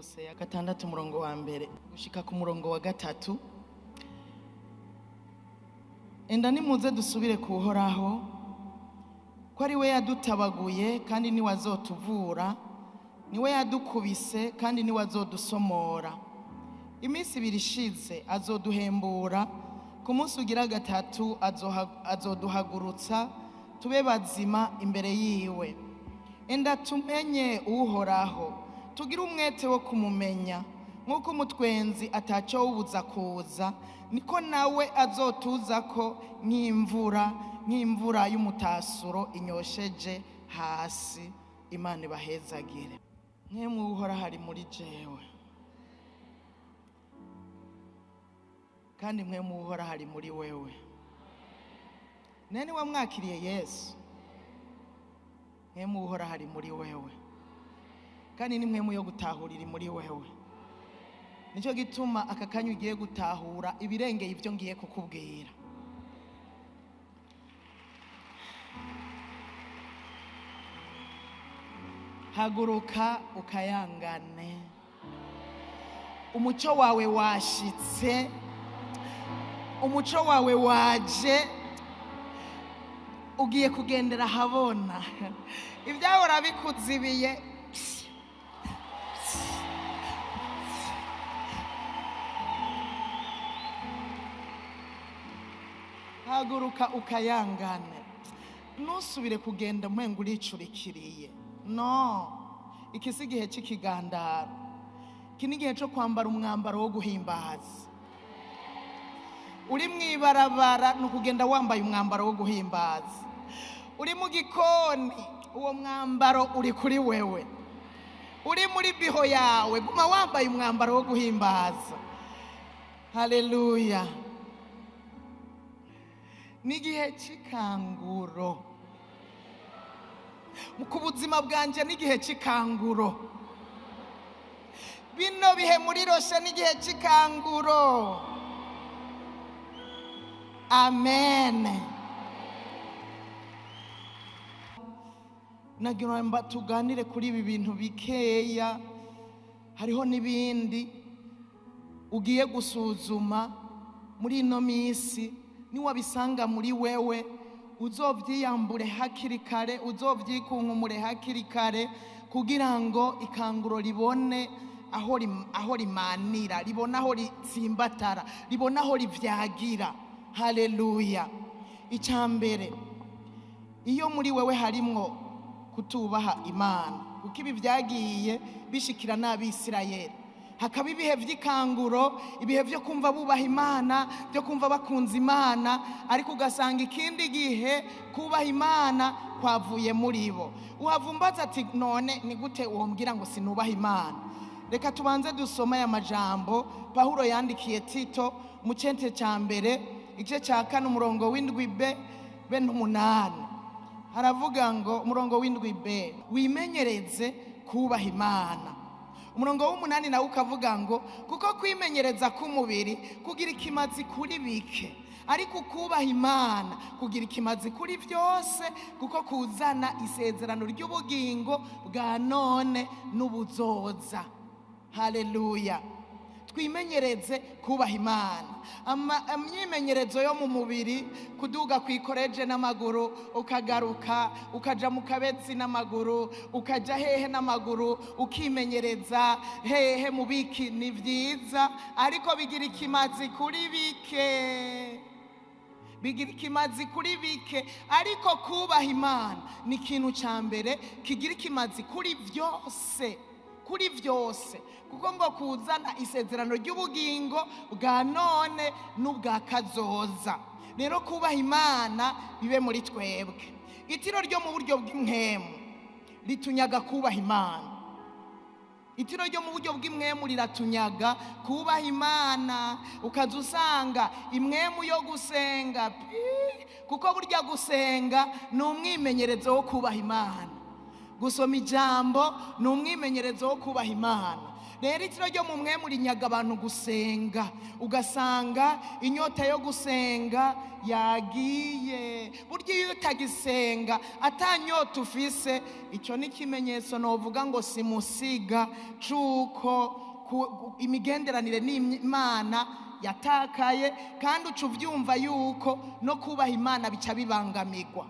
Hoseya 6 umurongo wa 1 gushika ku murongo wa 3. Enda nimuze dusubire kuhoraho, ko ari we yadutabaguye kandi ni wazotuvura, niwe yadukubise kandi ni wazodusomora. Iminsi ibiri ishize azoduhembura, ku munsi ugira 3 azoduhagurutsa tube bazima imbere yiwe. Enda tumenye Uhoraho, tugire umwete wo kumumenya. Nk'uko umutwenzi ataco wubuza kuza, niko nawe azotuza ko nk'imvura y'umutasuro inyosheje hasi. Imana ibahezagire. Mwemwe Uhoraho ari muri jewe, kandi mwemwe Uhoraho ari muri wewe. Nene wamwakiriye Yesu, mwemwe Uhoraho ari muri wewe, kandi ni mwemwe yo gutahurira muri wewe. Nico gituma aka kanya ugiye gutahura ibirengeye ibyo ngiye kukubwira. Haguruka ukayangane, umuco wawe washitse, umuco wawe waje, ugiye kugendera habona. Ibyahora bikuzibiye haguruka ukayangane, ntusubire kugenda mwenga uricurikiriye. No, iki si igihe cy'ikigandaro, iki ni igihe cyo kwambara umwambaro wo guhimbaza. Uri mwibarabara ni ukugenda wambaye umwambaro wo guhimbaza. Uri mu gikoni, uwo mwambaro uri kuri wewe. Uri muri biho yawe, guma wambaye umwambaro wo guhimbaza. Haleluya. Ni igihe cy'ikanguro ku buzima bwanje, ni igihe cy'ikanguro. Bino bihe muri roshe ni igihe cy'ikanguro. Amen. Nagira ngo tuganire kuri ibi bintu bikeya, hariho n'ibindi ugiye gusuzuma muri ino minsi. Niwabisanga muri wewe, uzovyiyambure hakiri kare, uzovyikunkumure hakiri kare, kugira ngo ikanguro libone aho rimanira, libone aho ritsimbatara, libone aho rivyagira. Haleluya. Icambere, iyo muri wewe harimwo kutubaha Imana, kuko ibi vyagiye bishikira n'Abisirayeli, hakaba ibihe vy'ikanguro, ibihe vyo kumva bubaha Imana, byo kumva bakunze Imana, ariko ugasanga ikindi gihe kubaha Imana kwavuye muri bo. Uhavumbaza ati none ni gute wombwira ngo sinubaha Imana? Reka tubanze dusoma aya majambo Pawulo yandikiye Tito mu cente ca 1 igice ca 4 umurongo w'7b be n'8. Haravuga ngo umurongo w'7b, wimenyereze kubaha Imana. Umurongo w'8 nawe ukavuga ngo kuko kwimenyereza k'umubiri kugira ikimazi kuri bike, ariko kubaha Imana kugira ikimazi kuri byose, kuko kuzana isezerano ry'ubugingo bwa none n'ubuzoza. Haleluya. Twimenyereze kubaha Imana. Imyimenyerezo yo mu mubiri, kuduga kwikoreje n'amaguru, ukagaruka, ukaja mu kabezi n'amaguru, ukaja hehe n'amaguru, ukimenyereza hehe mu biki, ni vyiza, ariko bigira ikimazi kuri bike. Bigira ikimazi kuri bike, ariko kubaha Imana ni ikintu ca mbere kigira ikimazi kuri vyose. Kuri vyose, kuko ngo kuzana isezerano ry'ubugingo bwa none n'ubwa kazoza. Rero kubaha Imana bibe muri twebwe. Itiro ryo mu buryo bw'impwemu ritunyaga kubaha Imana. Itiro ryo mu buryo bw'impwemu riratunyaga kubaha Imana. Ukaza usanga impwemu yo gusenga, kuko burya gusenga ni umwimenyerezo wo kubaha Imana. Gusoma ijambo ni umwimenyerezo wo kubaha Imana. Rero itiro ryo mu mpwemu rinyaga abantu gusenga, ugasanga inyota yo gusenga yagiye. Burya iyo utagisenga atanyota ufise, icyo ni ikimenyetso novuga ngo simusiga c'uko imigenderanire n'Imana yatakaye, kandi uca uvyumva yuko no kubaha Imana bica bibangamirwa.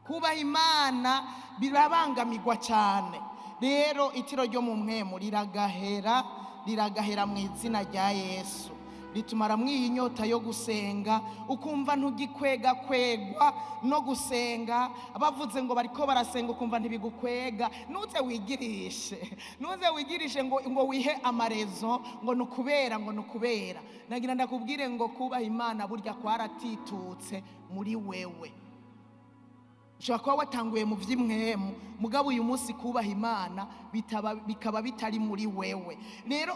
Kubaha Imana birabangamirwa cyane. Rero itiro ryo mu mpwemu riragahera, riragahera mu izina rya Yesu. Ritumara mw'iyi nyota yo gusenga, ukumva ntugikwega kwegwa no gusenga. Abavuze ngo bariko barasenga ukumva ntibigukwega. Nuze wigirishe, nuze wigirishe ngo wihe amarezo ngo nukubera, ngo nukubera. Nagira ndakubwire ngo kubaha Imana burya kwaratitutse muri wewe. Ushobora kuba watanguye mu vy'imwemu, mugabo uyu munsi kubaha Imana bikaba bitari muri wewe. Rero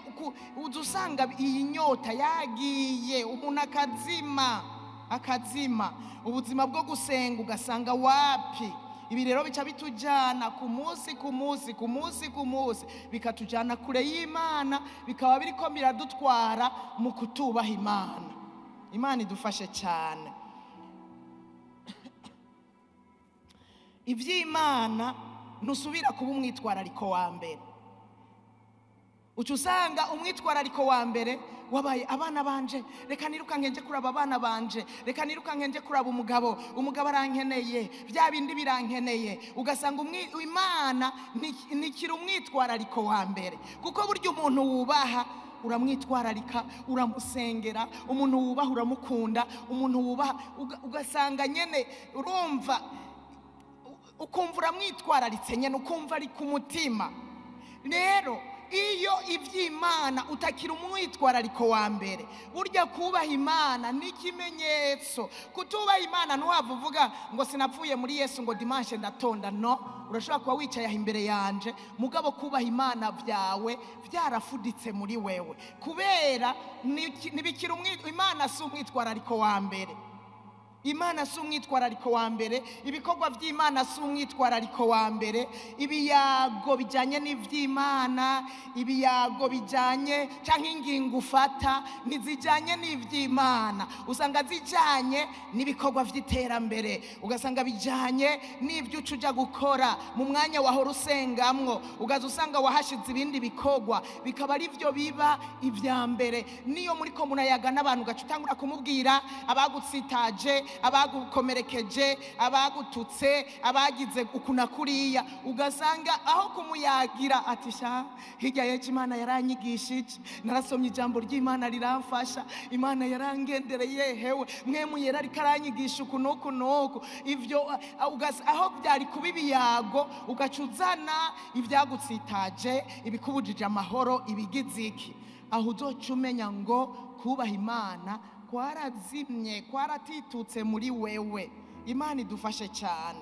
uza usanga iyi nyota yagiye, umuntu akazima, akazima ubuzima bwo gusenga ugasanga wapi. Ibi rero bica bitujana ku munsi ku munsi ku munsi ku munsi, bikatujana kure y'Imana, bikaba biriko biradutwara mu kutubaha Imana. Imana idufashe cyane. Ivy'Imana ntusubira kuba umwitwarariko wa mbere. Uca usanga umwitwarariko wa mbere wabaye abana banje, reka nirukanke nje kuraba abana banje, reka nirukanke nje kuraba umugabo, umugabo arankeneye, bya bindi birankeneye. Ugasanga Imana nikiri umwitwarariko wa mbere, kuko burya umuntu wubaha uramwitwararika, uramusengera, umuntu wubaha uramukunda, umuntu wubaha ugasanga nyene urumva ukumva uramwitwararitse nyene, ukumva ari ku mutima. Rero iyo ivy'Imana utakira umwitwarariko wa mbere, burya kubaha Imana ni ikimenyetso. Kutubaha Imana ntiwava uvuga ngo sinapfuye muri Yesu ngo dimanche ndatonda. No, urashobora kuba wicaye aho imbere yanje, mugabo kubaha Imana vyawe vyarafuditse muri wewe, kubera ntibikira Imana si umwitwarariko wa mbere. Imana si umwitwarariko wa mbere, ibikorwa vy'Imana si umwitwarariko wa mbere, ibiyago bijanye n'ivy'Imana, ibiyago bijanye canke ingingo ufata ntizijanye n'ivy'Imana. Usanga zijanye n'ibikorwa vy'iterambere, ugasanga bijanye n'ivyo uca uja gukora mu mwanya wahora usengamwo, ugaza usanga wahashize ibindi bikorwa bikaba ari vyo biba ivya mbere. Niyo muriko murayaga n'abantu ugaca utangura kumubwira abagutsitaje, abagukomerekeje, abagututse, abagize ukuna kuriya, ugasanga aho kumuyagira ati sha hirya y'ejo Imana yaranyigishije, narasomye ijambo ry'Imana riramfasha, Imana yarangendereye, hewe mwemu yera ariko aranyigisha uku n'uku n'uku. Ivyo aho byari kuba ibiyago, ugaca uzana ibyagutsitaje, ibikubujije amahoro, ibigize iki, aho uzoca umenya ngo kubaha Imana kwarazimye, kwaratitutse muri wewe. Imana idufashe cyane.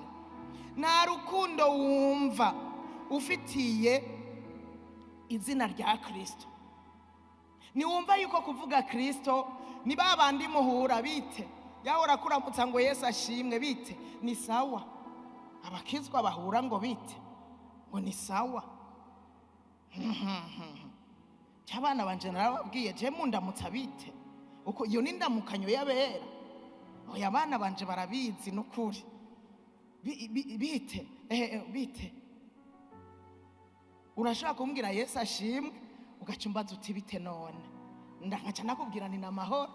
Nta rukundo wumva ufitiye izina rya Kristo. Niwumva yuko kuvuga Kristo ni babandi muhura bite, yahora kuramutsa ngo Yesu ashimwe bite, ni sawa. Abakizwa bahura ngo bite, ngo ni sawa. Cyabana banje narababwiye je mundamutsa bite, uko iyo ni ndamukanyo y'abera. Oya abana banje barabizi nukuri. Bite, bite. Urashaka kumbwira Yesu ashimwe, ugacumbaza uti bite none, ndangaca nakubwira ni namahoro,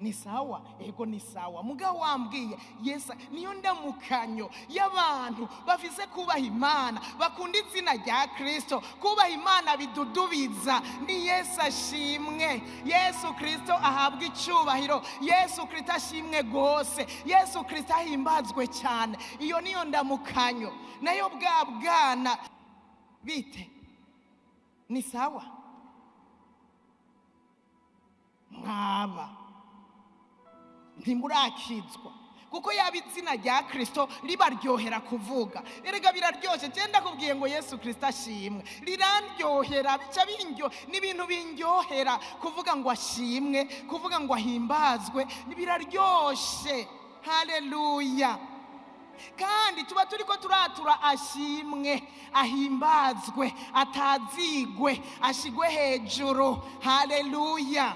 ni sawa, ego ni sawa. Mugabo wambwiye Yesu niyo ndamukanyo y'abantu bafise kubaha Imana, bakunda izina rya Kristo. Kubaha Imana bidudubiza ni Yesu ashimwe, Yesu Kristo ahabwa icubahiro, Yesu Kristo ashimwe gose, Yesu Kristo ahimbazwe cyane. Iyo niyo ndamukanyo. Nayo bwa bwana bite, ni sawa mwaba ntimurakizwa, kuko yaba izina rya Kristo ribaryohera kuvuga. Erega biraryoshe, je ndakubwiye ngo Yesu Kristo ashimwe, rirandyohera, bica bindyo, n'ibintu bindyohera kuvuga ngo ashimwe, kuvuga ngo ahimbazwe, biraryoshe. Haleluya. Kandi tuba turiko turatura ashimwe, ahimbazwe, atazigwe, ashigwe hejuru. Haleluya.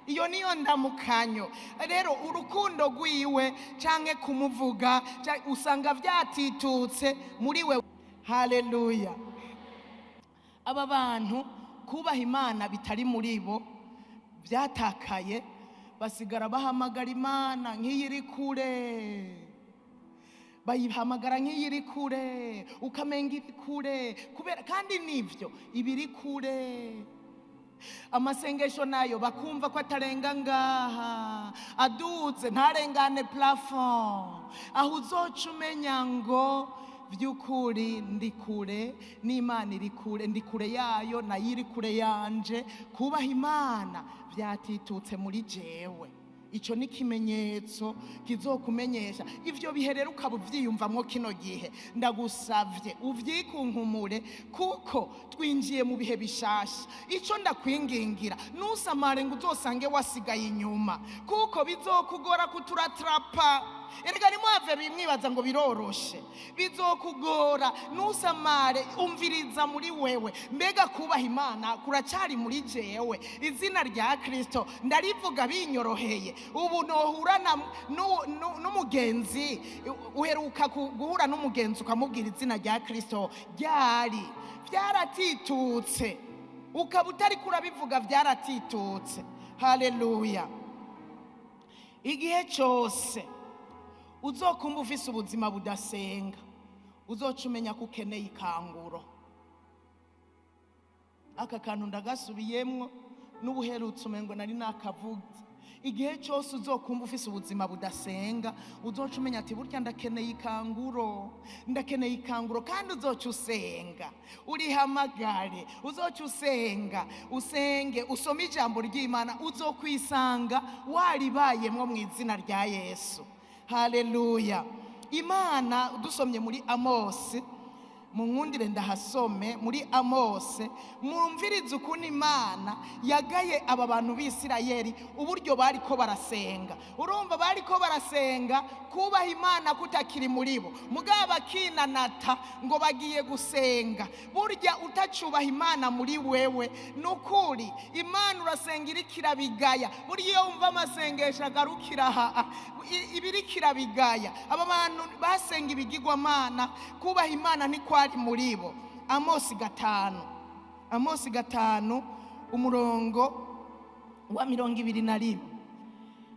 Iyo niyo ndamukanyo. Rero urukundo rwiwe canke kumuvuga usanga vyatitutse muri we. Haleluya. Aba bantu kubaha Imana bitari muri bo byatakaye, basigara bahamagara Imana nk'iyiri kure, bayihamagara nk'iyiri kure, ukamenga iri kure, kubera kandi nivyo ibiri kure. Amasengesho nayo bakumva ko atarenga ngaha, aduze ntarengane plafond. Aho uzoca umenya ngo vy'ukuri ndi kure n'Imana iri kure, ndi kure yayo nayo iri kure yanje. Kubaha Imana vyatitutse muri jewe. Ico ni kimenyetso kizokumenyesha. Ivyo bihe rero ukaba uvyiyumvamwo kino gihe, ndagusavye uvyikunkumure, kuko twinjiye mu bihe bishasha. Ico ndakwingingira, ntusamare ngo uzosange wasigaye inyuma, kuko bizokugora kuturatrapa. Erega nimwave bimwibaza ngo biroroshe, bizokugora. Ntusamare, umviriza muri wewe. Mbega kubaha Imana kuracari muri jewe? Izina rya Kristo ndarivuga binyoroheye. Ubu nohura n'umugenzi, uheruka guhura n'umugenzi ukamubwira izina rya Kristo ryari, vyaratitutse, ukaba utari kurabivuga, vyaratitutse. Haleluya. Igihe cyose uzokumva ufise ubuzima budasenga, uzoca umenya ko ukeneye ikanguro. Aka kantu ndagasubiyemwo n'ubuherutse umengo nari nakavuze. Igihe cyose uzokumva ufise ubuzima budasenga, uzoca umenya ati burya ndakeneye ikanguro, ndakeneye ikanguro. Kandi uzoca usenga, urihamagare, uzoca usenga, usenge, usome ijambo ry'Imana, uzokwisanga waribayemwo mu izina rya Yesu. Haleluya. Imana dusomye muri Amosi, munkundire ndahasome muri Amose, mwumvirize ukuntu Imana yagaye aba bantu b'Isirayeli uburyo bariko barasenga. Urumva bariko barasenga kubaha Imana kutakiri muri bo, mugabo bakinanata ngo bagiye gusenga. Burya utacubaha Imana muri wewe, nukuri Imana urasenga irikira bigaya. Burya iyo wumva amasengesho agarukira aha, ibirikira bigaya. Aba bantu basenga ibigirwamana, kubaha Imana ni kwari muri bo. Amosi 5, Amosi 5 umurongo wa 21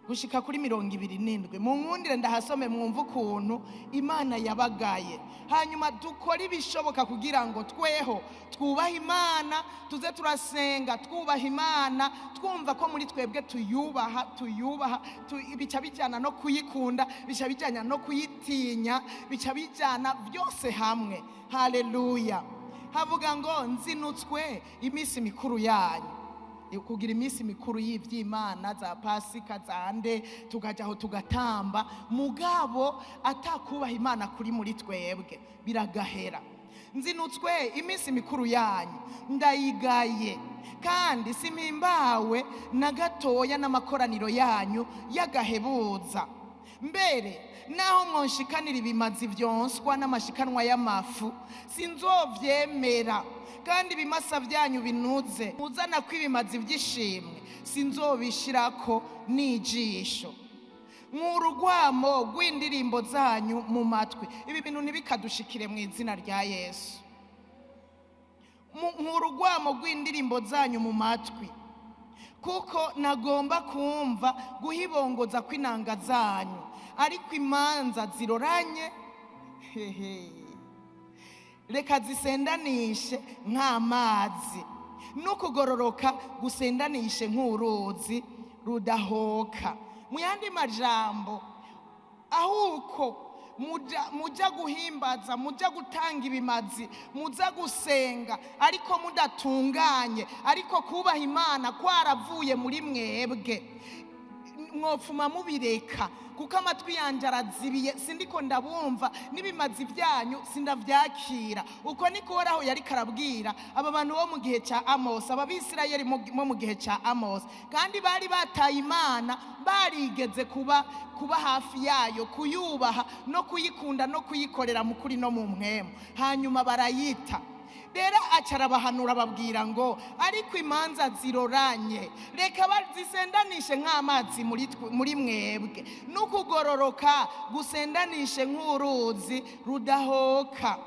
gushika kuri 27. Munkundire ndahasome mwumve ukuntu Imana yabagaye. Hanyuma dukore ibishoboka kugira ngo tweho twubahe Imana, tuze turasenga twubaha Imana, twumva ko muri twebwe tuyubaha, tuyubaha, bica bijyana no kuyikunda, bica bijyana no kuyitinya, bica bijyana byose hamwe. Haleluya. Havuga ngo nzinutswe iminsi mikuru yanyu. Kugira iminsi mikuru y'ivy'Imana za Pasika zande, tukaja aho tugatamba, mugabo atakubaha Imana kuri muri twebwe biragahera. Nzinutswe iminsi mikuru yanyu ndayigaye, kandi simpimbawe na gatoya n'amakoraniro yanyu y'agahebuza. Mbere naho mwonshikanira ibimazi vyonswa n'amashikanwa y'amafu, sinzovyemera, kandi ibimasa vyanyu binuze muzana ko ibimazi vy'ishimwe, sinzobishirako n'ijisho. Nk'urugwamo rw'indirimbo zanyu mu matwi. Ibi bintu ntibikadushikire mu izina rya Yesu. Nk'urugwamo rw'indirimbo zanyu mu matwi, kuko nagomba kumva guhibongoza kw'inanga zanyu, ariko imanza ziroranye hehe, reka zisendanishe nk'amazi, n'ukugororoka gusendanishe nk'uruzi rudahoka. Mu yandi majambo, ahuko muja guhimbaza, muja gutanga ibimazi, muza gusenga, ariko mudatunganye, ariko kubaha Imana kwaravuye muri mwebwe. Mwopfuma mubireka, kuko amatwi yanjye arazibiye, sindiko ndabumva, n'ibimazi byanyu sindavyakira. Uko niko Uhoraho yari karabwira aba bantu bo mu gihe cya Amos, ababisirayeli bo mu gihe cya Amos, kandi bari bataye Imana, barigeze kuba hafi yayo, kuyubaha no kuyikunda no kuyikorera mu kuri no mu mpwemu, hanyuma barayita. Rero acarabahanura babwira ngo ariko imanza ziroranye, reka bazisendanishe nk'amazi muri mwebwe, n'ukugororoka gusendanishe nk'uruzi rudahoka.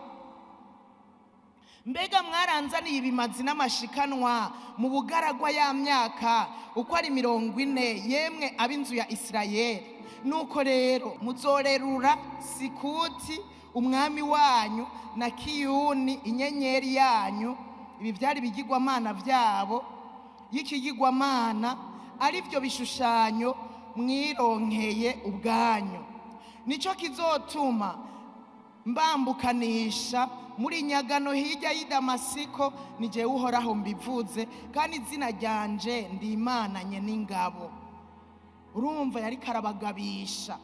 Mbega mwaranzaniye ibimazi n'amashikanwa mu bugaragwa ya myaka uko ari 40, yemwe ab'inzu ya Isirayeli. Nuko rero muzorerura Sikuti umwami wanyu na Kiyuni inyenyeri yanyu, ibi byari bigirwamana byabo y'ikigirwamana, ari byo bishushanyo mwironkeye ubwanyu. Nicyo kizotuma mbambukanisha muri nyagano hirya y'i Damasiko, ni jewe Uhoraho mbivuze, kandi izina ryanje ndi Imana n'ingabo. Urumva yari karabagabisha,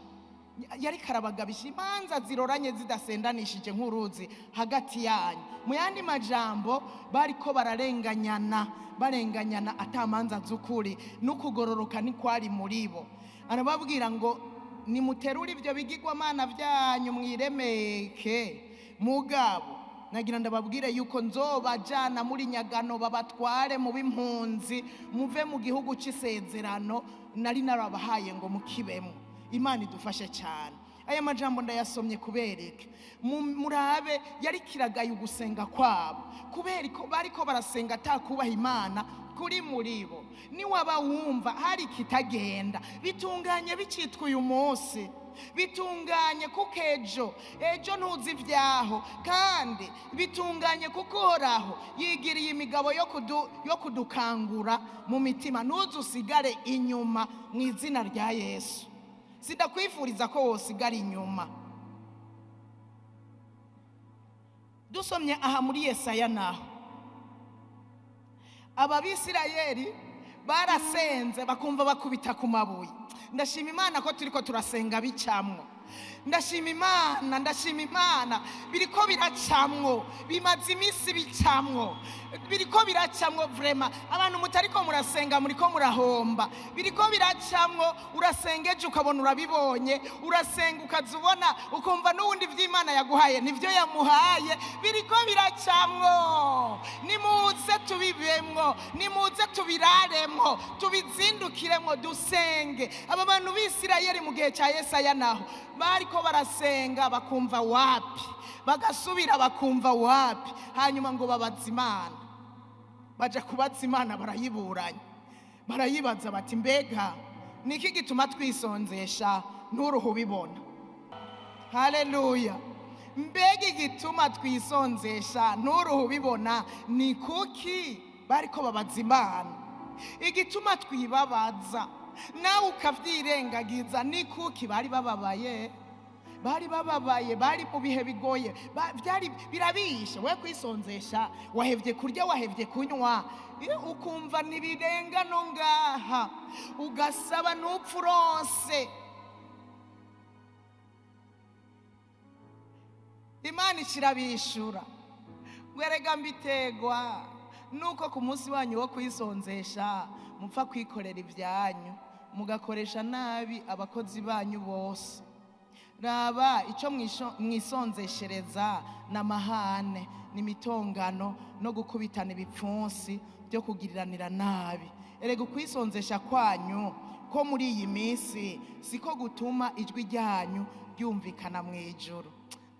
yari karabagabisha imanza ziroranye zidasendanishije nk'uruzi hagati yanyu. Mu yandi majambo bariko bararenganyana, barenganyana atamanza z'ukuri, n'ukugororoka ntikwari muri bo. Arababwira ngo nimuterure ibyo bigirwamana byanyu mwiremeke, mugabo nagira ndababwire yuko nzobajana muri nyagano, babatware mu b'impunzi, muve mu gihugu c'isezerano nari narabahaye ngo mukibemo. Imana idufashe cyane. Aya majambo ndayasomye kubereke murabe yari kiragaye ugusenga kwabo, kubera ko bariko barasenga atakubaha Imana kuri muri bo. Niwaba wumva hari kitagenda, bitunganye bicitwa uyu munsi, bitunganye kuko ejo ntuzi ibyaho, kandi bitunganye kuko Uhoraho yigiriye imigabo yo kudukangura mu mitima. Ntuze usigare inyuma mu izina rya Yesu. Sidakwifuriza ko wosigara inyuma. Dusomye aha muri Yesaya naho, ababisirayeli barasenze bakumva bakubita ku mabuye. Ndashima Imana ko turiko turasenga bicamwo. Ndashima Imana, ndashima Imana, biriko biracamwo, bimaze iminsi bicamwo, biriko biracamwo vrema. Abantu mutariko murasenga muriko murahomba. Biriko biracamwo, urasenga ejo ukabona urabibonye, urasenga ukazubona ukumva n'uwundi vy'Imana yaguhaye nivyo yamuhaye. Biriko biracamwo, nimuze tubibemwo, nimuze tubiraremwo, tubizindukiremwo, dusenge. Aba bantu b'Isirayeli mu gihe cya Yesaya naho bariko barasenga bakumva wapi, bagasubira bakumva wapi, hanyuma ngo babaza Imana. Baja kubaza Imana barayiburanya, barayibaza bati mbega niki gituma twisonzesha nturuhu ubibona? Haleluya! Mbega igituma twisonzesha nturuhu ubibona ni kuki? Bariko babaza Imana. Igituma twibabaza nawe ukavyirengagiza ni kuki? Bari bababaye, bari bababaye, bari mu bihe bigoye, byari birabishe. We kwisonzesha, wahevye kurya, wahevye kunywa, ukumva nibirenga no ngaha, ugasaba n'upfu uronse. Imana ishirabishura werega mbitegwa nuko ku munsi wanyu wo kwisonzesha mupfa kwikorera ibyanyu, mugakoresha nabi abakozi banyu bose. Raba icyo mwisonzeshereza n'amahane n'imitongano no gukubitana ibipfunsi byo kugiriranira nabi. Erega ukwisonzesha kwanyu ko muri iyi minsi siko gutuma ijwi ryanyu ryumvikana mu ijuru.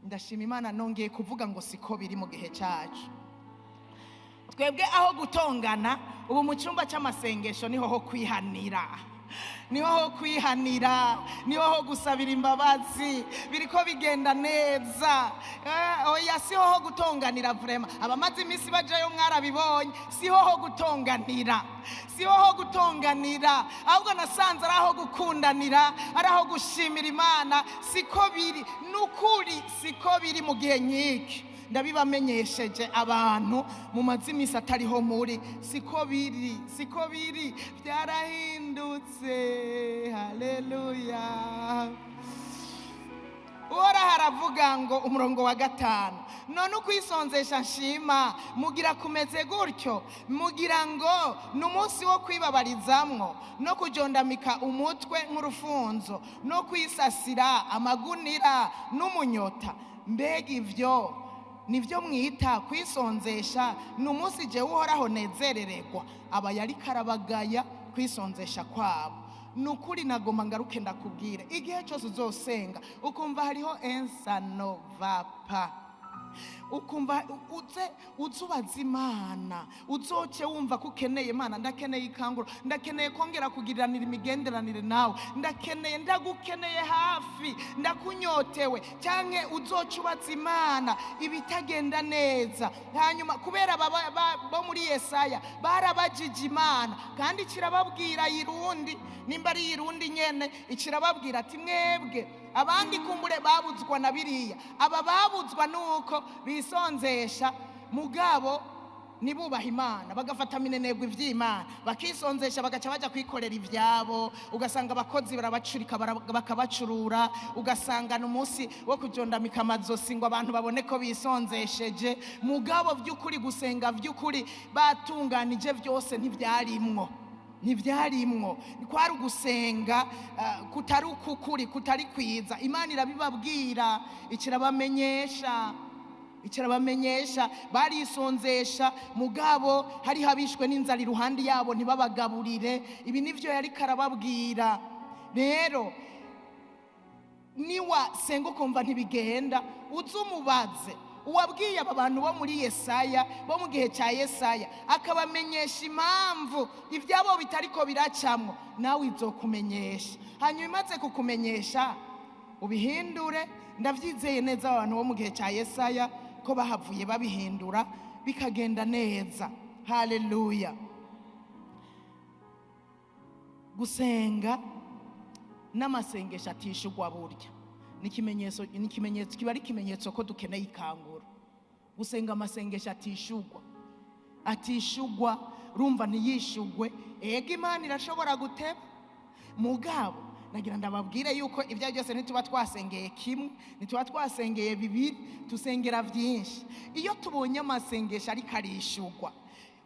Ndashima Imana nongeye kuvuga ngo siko biri mu gihe cyacu. Twebwe aho gutongana ubu mu cyumba cy'amasengesho niho ho kwihanira, niho ho kwihanira, niho ho gusabira imbabazi. Biriko bigenda neza. Oya, siho ho gutonganira vrema. Abamaze iminsi bajayo mwarabibonye, siho ho gutonganira, siho ho gutonganira, ahubwo nasanze ari aho gukundanira, ari aho gushimira Imana. Siko biri nukuri, siko biri mu gihe nk'iki. Ndabibamenyesheje abantu mumaze iminsi atariho muri, siko biri, siko biri, byarahindutse. Haleluya. Uhoraho aravuga ngo, umurongo wa 5, none ukwisonzesha nshima mugira kumeze gutyo, mugira ngo ni umunsi wo kwibabarizamwo no kujondamika umutwe nk'urufunzo no kwisasira amagunira n'umunyota. Mbega ivyo nivyo mwita kwisonzesha? Ni umunsi jewe Uhoraho nezerererwa? Aba yari karabagaya kwisonzesha kwabo. Nukuri nagomba ngaruke ndakubwire, igihe cyose uzosenga ukumva hariho ensanovapa, ukumva uze uzubaza Imana, uzoce wumva ko ukeneye Imana. Ndakeneye ikanguro, ndakeneye kongera kugiriranira imigenderanire nawe, ndakeneye, ndagukeneye hafi, ndakunyotewe. Canke uzoce ubaza Imana ibitagenda neza. Hanyuma kubera bo muri Yesaya barabajije Imana, kandi kirababwira yirundi, nimba ari yirundi nyene, ikirababwira ati mwebwe abandi kumbure babuzwa na biriya, aba babuzwa nuko bisonzesha mugabo nibubaha Imana, bagafata minenegwa ivy'Imana, bakisonzesha bagaca baja kwikorera ivyabo. Ugasanga abakozi barabacurika, bakabacurura, ugasanga n'umunsi wo kujondamika amazosi ngo abantu babone ko bisonzesheje, mugabo vy'ukuri gusenga vy'ukuri batunganije vyose ntivyarimwo, ntibyarimwo. Kwari ugusenga kutari ukukuri, kutari kwiza. Imana irabibabwira, ikirabamenyesha, ikirabamenyesha. Barisonzesha mugabo hari habishwe n'inzara iruhande yabo ntibabagaburire. Ibi nivyo yari karababwira. Rero niwa senga ukumva ntibigenda, uzumubaze uwabwiye aba bantu bo muri Yesaya, bo mu gihe cya Yesaya, akabamenyesha impamvu ibyabo bitariko biracamwo, nawe izokumenyesha. Hanyuma imaze kukumenyesha ubihindure. Ndavyizeye neza abantu bo mu gihe cya Yesaya ko bahavuye babihindura bikagenda neza. Haleluya. Gusenga n'amasengesho atishugwa burya ni ikimenyetso, ni ikimenyetso, kiba ari ikimenyetso ko dukeneye ikanguro. Gusenga amasengesho atishugwa, atishugwa, rumva ntiyishugwe. Ega Imana irashobora guteba, mugabo nagira ndababwire yuko ibyo byose ntituba twasengeye kimwe, ntituba twasengeye bibiri, tusengera byinshi. Iyo tubonye amasengesho ariko arishugwa,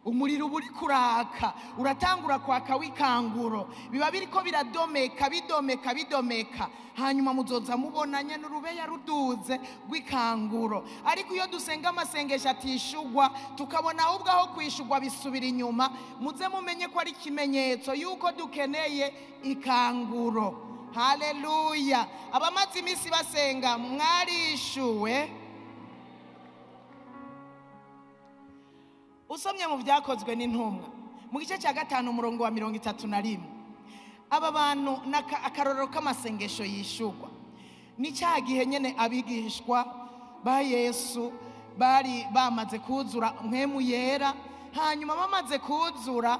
umuriro uba uri kuraka, uratangura kwaka w'ikanguro, biba biriko biradomeka, bidomeka, bidomeka. Hanyuma muzoza mubonanye n'urubeya ruduze rw'ikanguro. Ariko iyo dusenga amasengesho atishugwa, tukabona ahubwo aho kwishugwa bisubira inyuma, muze mumenye ko ari ikimenyetso yuko dukeneye ikanguro. Haleluya. Abamaze iminsi basenga mwarishuwe. Usomye mu byakozwe n'intumwa mu gice cya 5 umurongo wa 31, aba bantu akarorero k'amasengesho yishugwa. Ni cya gihe nyene abigishwa ba Yesu bari bamaze kuzura mpwemu yera. Hanyuma bamaze kuzura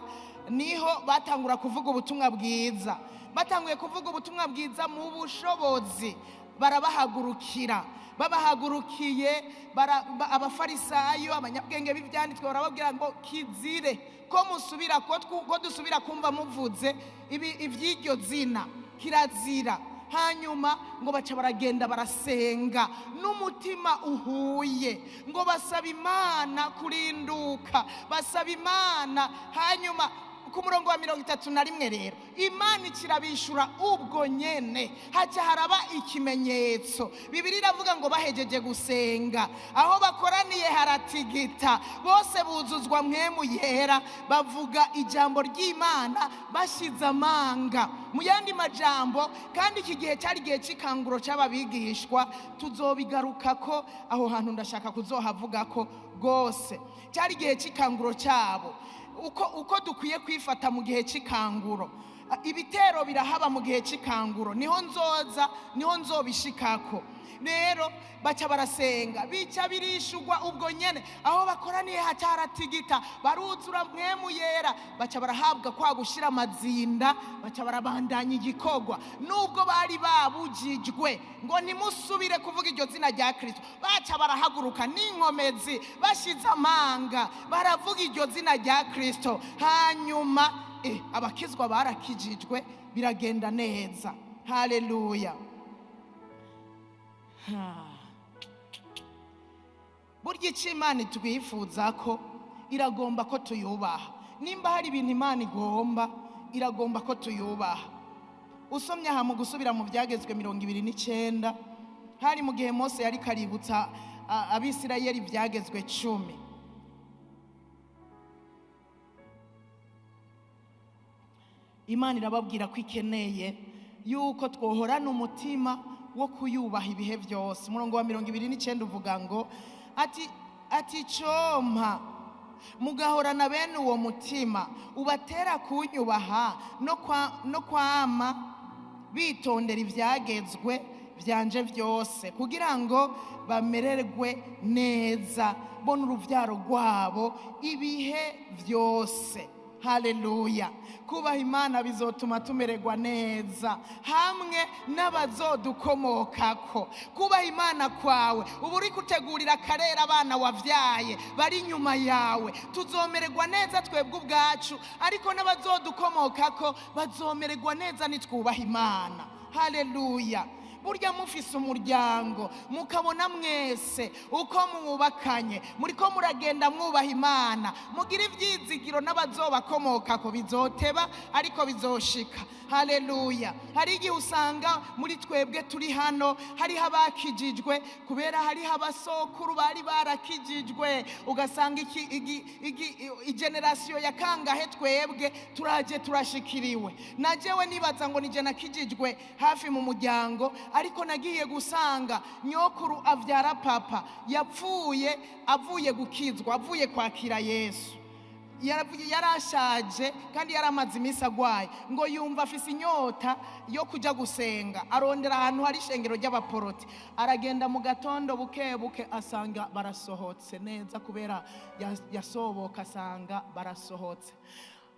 niho batangura kuvuga ubutumwa bwiza. Batanguye kuvuga ubutumwa bwiza mu bushobozi, barabahagurukira. Babahagurukiye abafarisayo, abanyabwenge b'ivyanditswe, barababwira ngo kizire ko musubira, ko dusubira kumva muvuze ivy'iryo zina, kirazira. Hanyuma ngo baca baragenda barasenga n'umutima uhuye, ngo basaba Imana kurinduka, basaba Imana. Hanyuma ku murongo wa 31 rero Imana ikirabishura ubwo nyene, haca haraba ikimenyetso. Bibiliya iravuga ngo bahejeje gusenga, aho bakoraniye haratigita, bose buzuzwa mpwemu yera, bavuga ijambo ry'Imana bashize amanga. Mu yandi majambo, kandi iki gihe cyari igihe cy'ikanguro cy'ababigishwa, tuzobigaruka ko aho hantu ndashaka kuzohavuga ko rwose cyari igihe cy'ikanguro cyabo, uko dukwiye kwifata mu gihe cy'ikanguro. Ibitero birahaba mu gihe cy'ikanguro, niho nzoza, niho nzobishikako. Rero baca barasenga, bica birishugwa ubwo nyene. Aho bakoraniye hataratigita, baruzura Mpwemu Yera, baca barahabwa kwa gushira amazinda, baca barabandanya igikorwa. Nubwo bari babujijwe ngo ntimusubire kuvuga iryo zina rya Kristo, baca barahaguruka n'inkomezi, bashize amanga, baravuga iryo zina rya Kristo. Hanyuma abakizwa barakijijwe, biragenda neza. Haleluya. Burya icyo Imana itwifuza ko iragomba ko tuyubaha. Nimba hari ibintu Imana igomba, iragomba ko tuyubaha. Usomye aha mu gusubira mu Byagezwe 29, hari mu gihe Mose yari kaributsa Abisirayeli ibyagezwe 10. Imana irababwira ko ikeneye yuko twohorana umutima wo kuyubaha ibihe byose. Umurongo wa 29 uvuga ngo ati compa mugahorana bene uwo mutima ubatera kunyubaha no kwama bitondera ibyagezwe byanje byose, kugira ngo bamererwe neza bo n'urubyaro rwabo ibihe byose. Haleluya. Kubaha Imana bizotuma tumererwa neza hamwe n'abazodukomokako. Kubaha Imana kwawe uba uri gutegurira akarere abana wavyaye bari inyuma yawe. Tuzomererwa neza twebwe ubwacu, ariko n'abazodukomokako bazomererwa neza nitwubaha Imana. Haleluya. Burya mufise umuryango, mukabona mwese uko mwubakanye, muriko muragenda mwubaha Imana, mugira ivyizigiro n'abazobakomokako bizoteba ariko bizoshika. Haleluya. Hari igihe usanga muri twebwe turi hano hariho abakijijwe kubera hariho abasokuru bari barakijijwe, ugasanga igenerasiyo ya kangahe twebwe turaje turashikiriwe. Na jewe nibaza ngo nije nakijijwe hafi mu muryango, ariko nagiye gusanga nyokuru avyara papa yapfuye avuye gukizwa, avuye kwakira Yesu. Yarashaje kandi yaramaze iminsi agwaye, ngo yumva afise inyota yo kuja gusenga, arondera ahantu hari ishengero ry'abaporoti, aragenda mu gatondo buke buke asanga barasohotse neza, kubera yasoboka asanga barasohotse.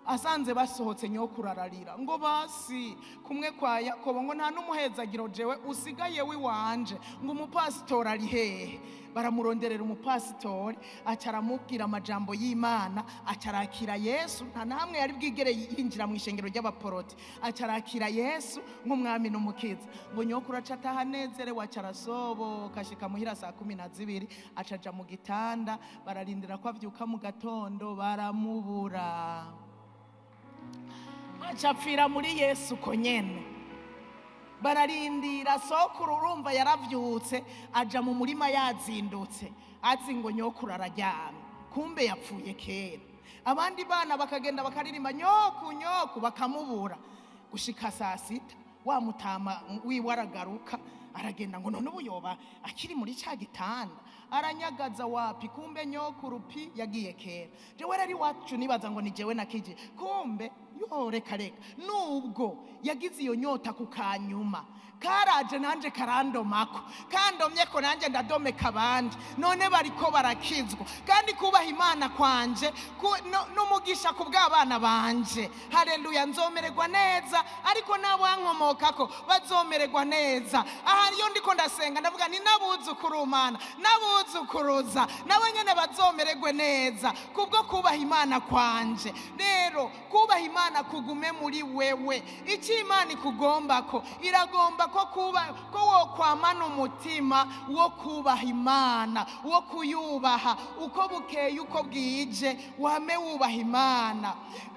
Asanze basohotse nyokuru ararira ngo basi kumwe kwa Yakobo ngo nta n'umuhezagiro jewe usigaye wiwanje, ngo umupasitori ari hehe? Baramuronderera umupasitori, acaramubwira amajambo y'Imana, acarakira Yesu. Nta na hamwe yari bwigere yinjira mu ishengero ry'abaporoti, acarakira Yesu nk'umwami n'umukiza. Ngo nyokuru aca ataha anezerewe, acarasoboka ashika muhira saa 12, acaja mu gitanda, bararindira ko avyuka mu gatondo, baramubura. Acapfira muri Yesu ko nyene. Bararindira sokuru, urumva yaravyutse aja mu murima yazindutse, azi ngo nyokuru araryamye, kumbe yapfuye kera. Abandi bana bakagenda bakaririmba nyoku nyoku, bakamubura. Gushika saa 6 wa mutama wiwe aragaruka, aragenda ngo none ubuyoba akiri muri ca gitanda, aranyagaza wapi, kumbe nyokuru pi yagiye kera. Jewe rari wacu nibaza ngo ni jewe nakije, kumbe yo reka reka. Nubwo yagize iyo nyota kukanyuma, karaje nanje karandomako, kandomye ko nanje ndadomeka abandi, none bariko barakizwa. Kandi kubaha Imana kwanje n'umugisha ku bw'abana banje. Haleluya. Nzomererwa neza, ariko n'abankomokako bazomererwa neza. Aha iyo ndiko ndasenga ndavuga ni n'abuzukuru Mana, n'abuzukuruza nabo nyene bazomererwe neza kubwo kubaha Imana kwanje. Rero kubaha Imana kugume muri wewe. Icyo Imana ikugombako, iragomba ko kuba ko wokwamana umutima wo kubaha Imana, wo kuyubaha uko bukeye uko bwije, wame wubaha Imana.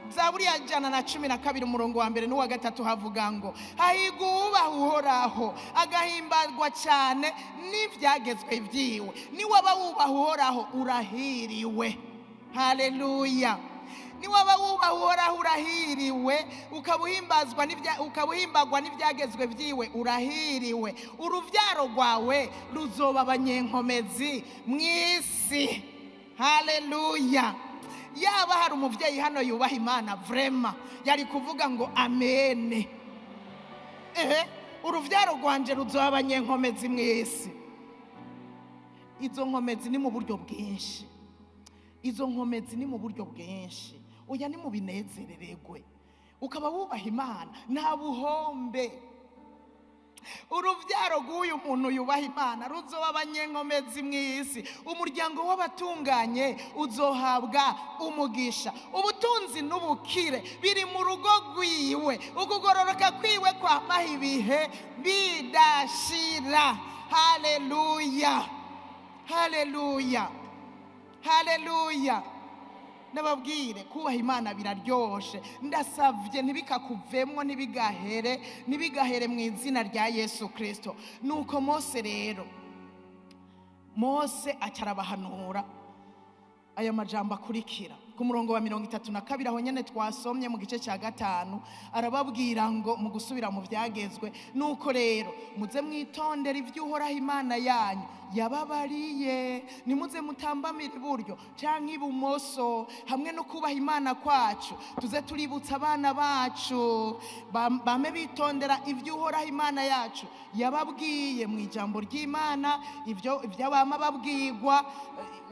Zaburi ya 112 umurongo wa 1 n'uwa 3 havuga ngo hahirwa uwubaha Uhoraho agahimbarwa cyane n'ivyagezwe vyiwe. Niwaba wubaha Uhoraho urahiriwe. Haleluya. Niwaba wubaha Uhoraho urahiriwe, ukabuhimbazwa n'ivyagezwe vyiwe urahiriwe. Uruvyaro rwawe ruzoba abanyenkomezi mw'isi. Haleluya. Yaba hari umuvyeyi hano yubaha Imana vraiment, yari kuvuga ngo amene. Uruvyaro rwanje ruzoba abanyenkomezi mw'isi. Izo nkomezi ni mu buryo bwinshi, izo nkomezi ni mu buryo bwinshi. Oya, ni mu binezerererwe, ukaba wubaha Imana nta buhombe. Uruvyaro rw'uyu muntu yubaha Imana ruzoba abanyenkomezi mw'isi. Umuryango w'abatunganye uzohabwa umugisha. Ubutunzi n'ubukire biri mu rugo rwiwe. Ukugororoka kwiwe kwamaho ibihe bidashira. Haleluya, haleluya, haleluya. Nababwire, kubaha Imana biraryoshe. Ndasavye ntibikakuvemwo, ntibigahere, ntibigahere mu izina rya Yesu Kristo. Nuko Mose rero, Mose acarabahanura aya majambo akurikira ku murongo wa 32, aho nyene twasomye mu gice cya 5. Arababwira ngo mu gusubira mu byagezwe: nuko rero muze mwitondera ivyo Uhoraho Imana yanyu yababariye, nimuze mutambamira iburyo canke ibumoso. Hamwe no kubaha Imana kwacu, tuze tuributsa abana bacu bame bitondera ivyo Uhoraho Imana yacu yababwiye mu ijambo ry'Imana, ivyo bama babwirwa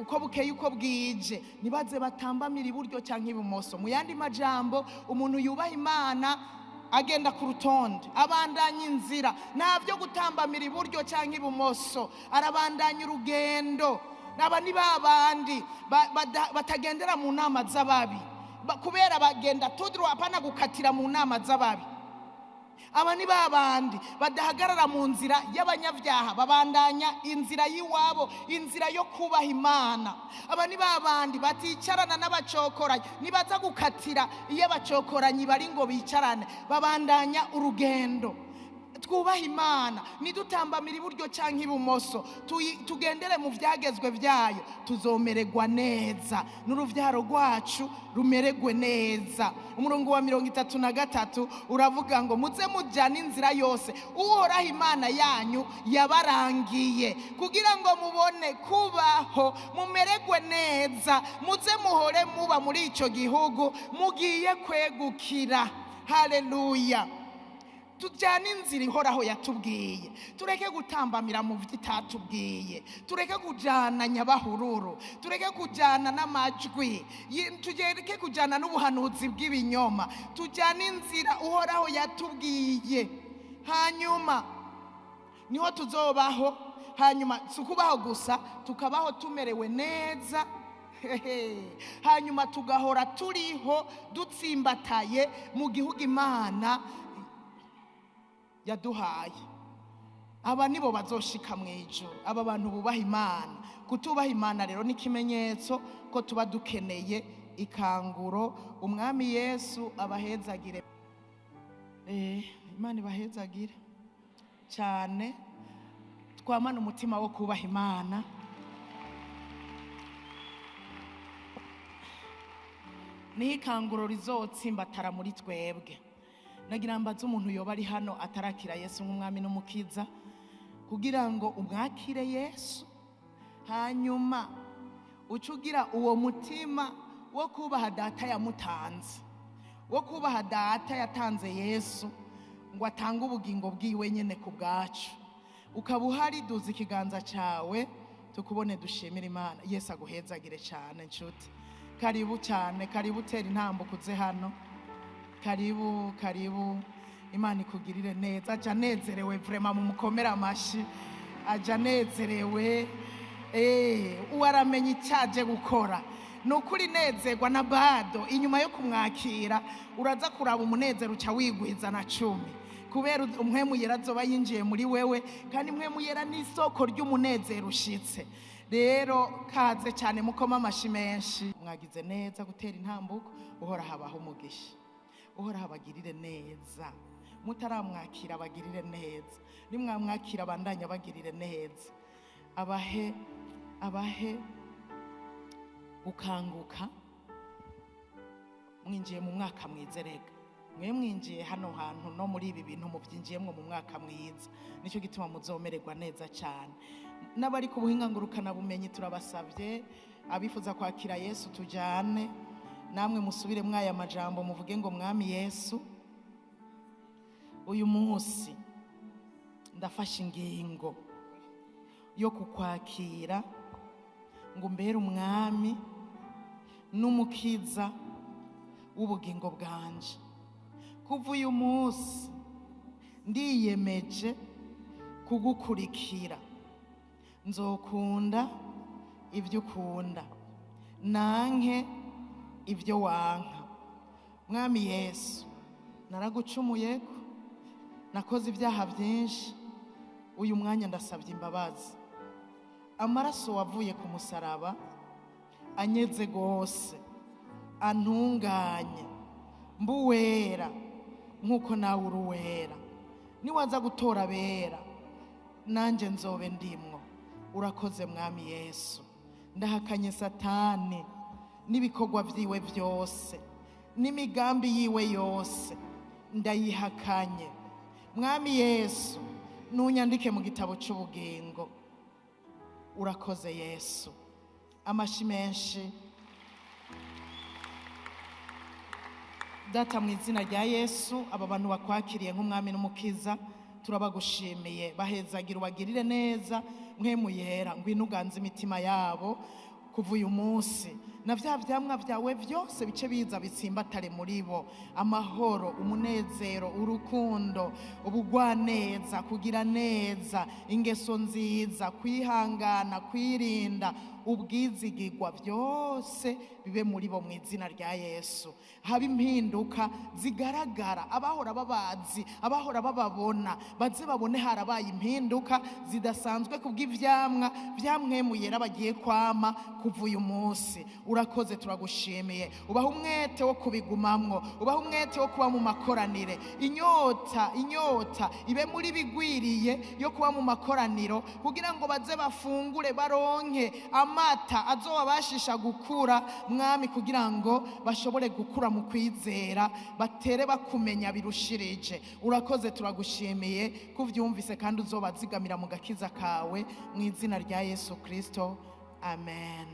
uko bukeye uko bwije, nibaze batambamira iburyo canke ibumoso. Mu yandi majambo, umuntu yubaha Imana agenda ku rutonde, abandanya inzira, nta byo gutambamira iburyo canke ibumoso, arabandanya urugendo. Aba ni babandi batagendera mu nama z'ababi, kubera bagenda tudro, apana gukatira mu nama z'ababi. Aba ni babandi badahagarara mu nzira y'abanyabyaha, babandanya inzira y'iwabo, inzira yo kubaha Imana. Aba ni babandi baticarana n'abacokoranyi, nibaza gukatira iyo abacokoranyi bari ngo bicarane, babandanya urugendo. Twubaha Imana, nidutambamira iburyo canke ibumoso, tugendere mu vyagezwe vyayo, tuzomererwa neza, n'uruvyaro rwacu rumererwe neza. Umurongo wa 33 uravuga ngo muze mujana inzira yose Uhoraho Imana yanyu yabarangiye, kugira ngo mubone kubaho mumererwe neza, muze muhore muba muri ico gihugu mugiye kwegukira. Haleluya. Tujyane inzira Ihoraho yatubwiye, tureke gutambamira mu byo itatubwiye, tureke kujyana nyabahururu, tureke kujyana n'amajwi, tureke kujyana n'ubuhanuzi bw'ibinyoma, tujyane inzira Uhoraho yatubwiye. Hanyuma niho tuzobaho. Hanyuma si ukubaho gusa, tukabaho tumerewe neza. Hanyuma tugahora turiho dutsimbataye mu gihugu Imana yaduhaye. Aba nibo bazoshika mu ijuru, aba bantu bubaha Imana. Kutubaha Imana rero ni ikimenyetso ko tuba dukeneye ikanguro. Umwami Yesu abahezagire. Imana ibahezagire cyane. Twamane umutima wo kubaha Imana. Niho ikanguro rizotsimbatara muri twebwe. Nagira mbaze umuntu yoba ari hano atarakira Yesu nk'umwami n'umukiza, kugira ngo umwakire Yesu, hanyuma ucugira uwo mutima wo kubaha data yamutanze, wo kubaha data yatanze Yesu ngo atange ubugingo bwiwe nyene ku bwacu. Ukaba uhari, duza ikiganza cawe tukubone, dushimire Imana. Yesu aguhezagire cyane nshuti. Karibu cyane, karibu, tera intambuko uze hano. Karibu, karibu. Imana ikugirire neza. Aja anezerewe vraiment, mumukomere amashi. Aja anezerewe. Uwo aramenya icyaje gukora. Ni ukuri nezerwa na bado inyuma yo kumwakira uraza kuraba umunezero uca wigwiza na 10, kubera umwemu yera azoba yinjiye muri wewe, kandi umwemu yera ni isoko ry'umunezero ushitse. Rero kaze cyane, mukoma amashi menshi. Mwagize neza gutera intambuko. Uhoraho abahe umugisha, Uhoraho abagirire neza. Mutaramwakira abagirire neza, nimwamwakira abandanya abagirire neza. Abahe, abahe gukanguka. Mwinjiye mu mwaka mwiza rega, mwe mwinjiye hano hantu no muri ibi bintu mubyinjiyemwo mu mwaka mwiza, nicyo gituma muzomererwa neza cyane. N'abari ku buhinga ngurukana bumenyi turabasabye, abifuza kwakira Yesu tujyane. Namwe musubire mwaya majambo muvuge ngo Mwami Yesu, uyu munsi ndafashe ingingo yo kukwakira ngo umbere umwami n'umukiza w'ubugingo bwanje. Kuva uyu munsi ndiyemeje kugukurikira, nzokunda ibyo ukunda, nanke ibyo wanka. Mwami Yesu, naragucumuyeko, nakoze ibyaha byinshi, uyu mwanya ndasabye imbabazi. Amaraso wavuye ku musaraba anyeze gose, antunganye, mbuwera nkuko nawe uri uwera. Niwaza gutora abera, nanjye nzobe ndimwo. Urakoze Mwami Yesu. Ndahakanye Satani n'ibikorwa vyiwe byose n'imigambi yiwe yose, ndayihakanye. Mwami Yesu, nunyandike mu gitabo cy'ubugingo. Urakoze Yesu. Amashi menshi. Data, mu izina rya Yesu, aba bantu bakwakiriye nk'umwami n'umukiza turabagushimiye. Bahezagira, ubagirire neza, Mpwemu Yera ngwino uganze imitima yabo kuva uyu munsi, na vya vyamwa vyawe vyose bice biza bitsimbatare muri bo: amahoro, umunezero, urukundo, ubugwaneza, kugira neza, ingeso nziza, kwihangana, kwirinda, ubwizigirwa, byose bibe muri bo mu izina rya Yesu. Haba impinduka zigaragara, abahora babazi, abahora bababona, baze babone harabaye impinduka zidasanzwe kubw'ivyamwa vya Mpwemu Yera bagiye kwama kuva uyu munsi. Urakoze, turagushimiye. Ubaha umwete wo kubigumamwo, ubaha umwete wo kuba mu makoranire. Inyota, inyota ibe muri bigwiriye yo kuba mu makoraniro, kugira ngo baze bafungure, baronke amata azobabashisha gukura, Mwami, kugira ngo bashobore gukura mu kwizera, batere bakumenya birushirije. Urakoze, turagushimiye kuvyumvise kandi uzobazigamira mu gakiza kawe, mu izina rya Yesu Kristo, amen.